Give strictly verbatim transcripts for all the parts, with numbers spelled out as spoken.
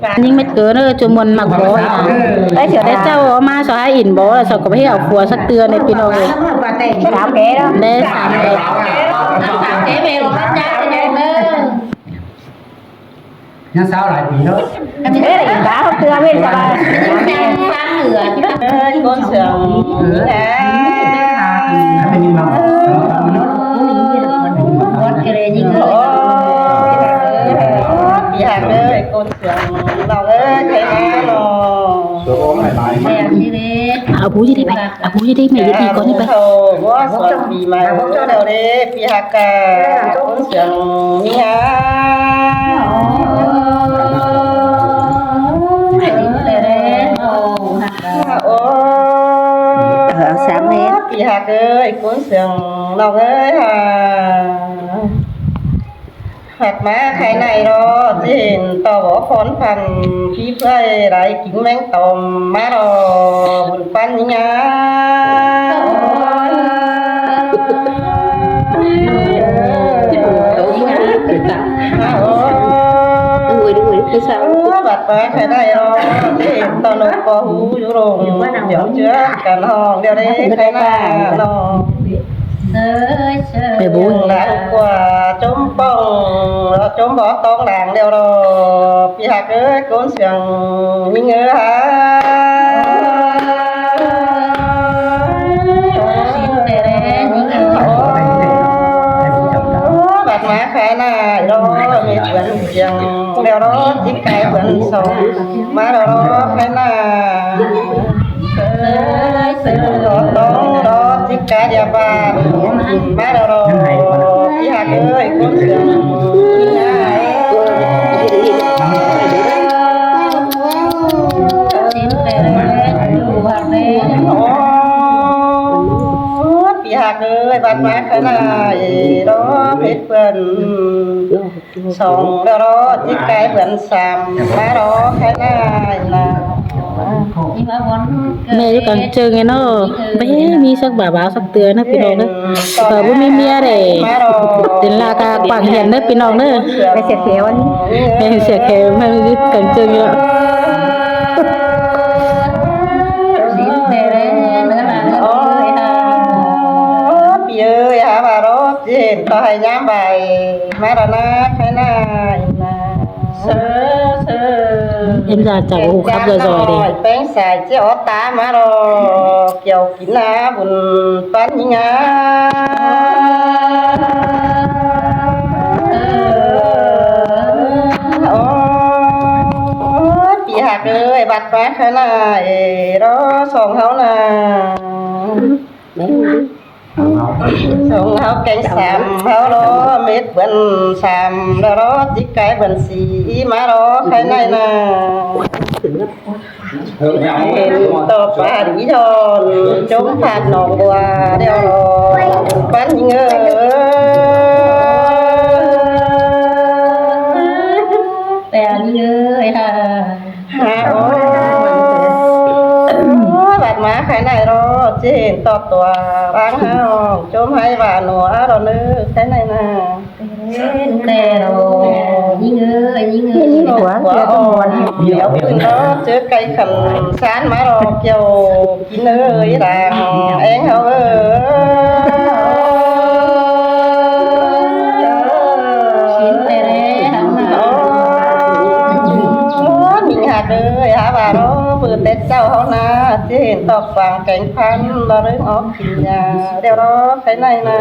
ꞌNhính mết cớ ꞌnớ, ꞌchu ꞌmuôn ꞌmặc bók ꞌnị. Té ꞌchạu ꞌmá so hák ỉn bók, so ꞌcọ ꞌhế au phua sắc tưa ꞌnị ꞌpi ꞌnọng ới. Đé sam ké. ꞌNhá ꞌsáo lai pi ꞌnớ. Ê, ỉn bók sắc tưa ꞌmí sa ꞌva. ꞌCốn sương. ꞌPi ꞌhặc ới, ꞌcốn sương ꞌnọng ới, khay ꞌmá ꞌnọ. Au bú ꞌnị đé, au bú ꞌnị đé, mẹ ꞌnị ꞌcốn ꞌnị ꞌva. Ôi, ꞌpi ꞌmặc ꞌnị đé, ꞌpi ꞌhặc ꞌcốn sương ꞌnị ha. Ôi, ꞌpi ꞌhặc ới, ꞌcốn sương ꞌnọng ới ha. ꞌHặc ꞌmá khay ꞌnị ꞌnọ, ꞌchí hên ꞌto bók phón phan, ꞌpi ꞌpưa lai kin ꞌmén tôm ꞌmá ꞌnọ, bun ꞌpắn ꞌnị ha. Ôi, ꞌhặc ꞌmá khay ꞌnị ꞌnọ, ꞌchí hên ꞌto ꞌnộc ꞌpo hú dú lông, điêu ꞌchưa căn hong điêu đé khay ꞌnị ꞌnọ. Mẹ bú. Đang ꞌquá ꞌchốm ꞌpóng, ꞌchốm bók tóng đang điêu ꞌnọ. ꞌPi ꞌhặc ới, ꞌcốn sương ꞌnhính ới ha. ꞌHặc ꞌmá khay ꞌnị ꞌnọ, mết bươn siêng điêu ꞌnọ, ꞌchí cai bươn song ꞌmá điêu ꞌnọ, khay ꞌnị. Tóng ꞌnọ ꞌchí cai điêu ꞌva ꞌmá điêu ꞌnọ, ꞌpi ꞌhặc ới, ꞌcốn sương. Ôi, ꞌpi ꞌhặc ới, ꞌvặt ꞌmá khay ꞌnị ꞌnọ, mết bươn song điêu ꞌnọ, ꞌchí cai bươn sam ꞌmá ꞌnọ, khay ꞌnị ꞌnọ. ꞌMẹ dú cang ꞌchương ꞌnị ꞌnọ, báu ꞌmí sắc bả báo sắc tưa ꞌnớ ꞌpi ꞌnọng ꞌnớ. Báu ꞌmí ꞌmía đé. Đen la ca quảng hiền ꞌnớ ꞌpi ꞌnọng ꞌnớ. ꞌMẹ sia khéo ꞌnị. ꞌMẹ sia khéo, ꞌmẹ dú cang ꞌchương ꞌnị ꞌnọ. Ôi, ꞌpi ơi, hả, ꞌva ꞌnọ, ꞌchí hên ꞌto hảư ꞌnhám ꞌvạy ꞌmá ꞌnọ ꞌnớ, khay ꞌnị ꞌnọ. ꞌEm da chả có hủ khắp rồi rồi đi. ꞌPéng sai ꞌchí ók ta ꞌmá ꞌnọ, kiẻo kin ꞌnạ bun ꞌpắn ꞌnhính ꞌnạ. Ôi, ꞌpi ꞌhặc ới, ꞌvặt ꞌmá khay ꞌnị ꞌnọ, song ꞌháu ꞌnị. Song ꞌháu kéng sam ꞌháu ꞌnọ, mết bươn sam ꞌnọ, ꞌchí cai bươn sí ꞌmá ꞌnọ, khay ꞌnị ꞌnọ. Hên ꞌto pá đi thon, ꞌchốm phat nong bua điêu ꞌnọ, ꞌpắn ꞌnhính ới. Té ꞌnhính ới ha. Hả, ôi, ꞌvặt ꞌmá khay ꞌnị ꞌnọ, ꞌchí hên ꞌto tua ꞌváng ꞌháu, ꞌchốm ꞌhái ꞌva ꞌnọ ꞌnọ ꞌnớ, khay ꞌnị ꞌnọ. Té ꞌnọ, ꞌnhính ới, ꞌnhính ới. Ôi, ꞌquá ꞌquá ꞌquá ꞌnọ, ꞌchớ cai khăn ꞌsán ꞌmá ꞌnọ, kiẻo kin ới, đang ꞌéng ꞌháu ới. ꞌMính ꞌhặc ới, hả, ꞌva ꞌnọ, bươn Tết sau ꞌháu ꞌnạ, ꞌchí hên ꞌto quảng kéng phăn, ꞌva ꞌlớng ók kin ꞌnạ, điêu ꞌnọ, khay ꞌnị ꞌnọ.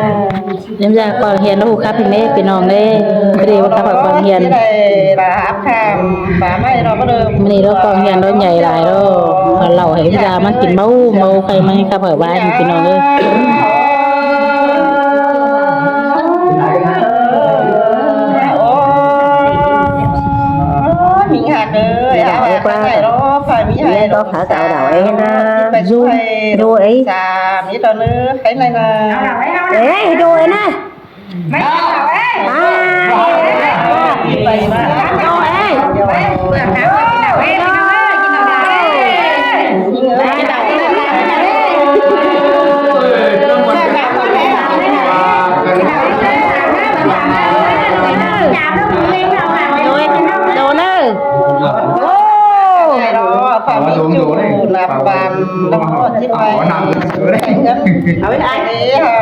ꞌEm da quảng hiền ꞌnọ hủ khắp ꞌpi ꞌmẹ ꞌpi ꞌnọng ꞌnớ. Bơ đi ꞌva khắp quảng hiền. Bơ đi ꞌnọ quảng hiền ꞌnọ nhảy lai ꞌnọ. Hả, lảu hả, ꞌEm da ꞌmắn kin ꞌmáu, ꞌmáu khay ꞌmắn khắp hả ꞌvạy ꞌpi ꞌnọng ꞌnớ. ꞌMính ꞌhặc ới, hả, ꞌva ꞌnọ, phải ꞌmí hả, ꞌnọ, khả cảo đảo ới ꞌnạ. Dú, dú ới. Sa, ꞌmí ꞌto ꞌnớ, khay ꞌnị ꞌnạ. Ê, dú ới ꞌnạ. Bản lăm ꞌhọt ꞌchí pay. Au ꞌi ai. Ê, hả.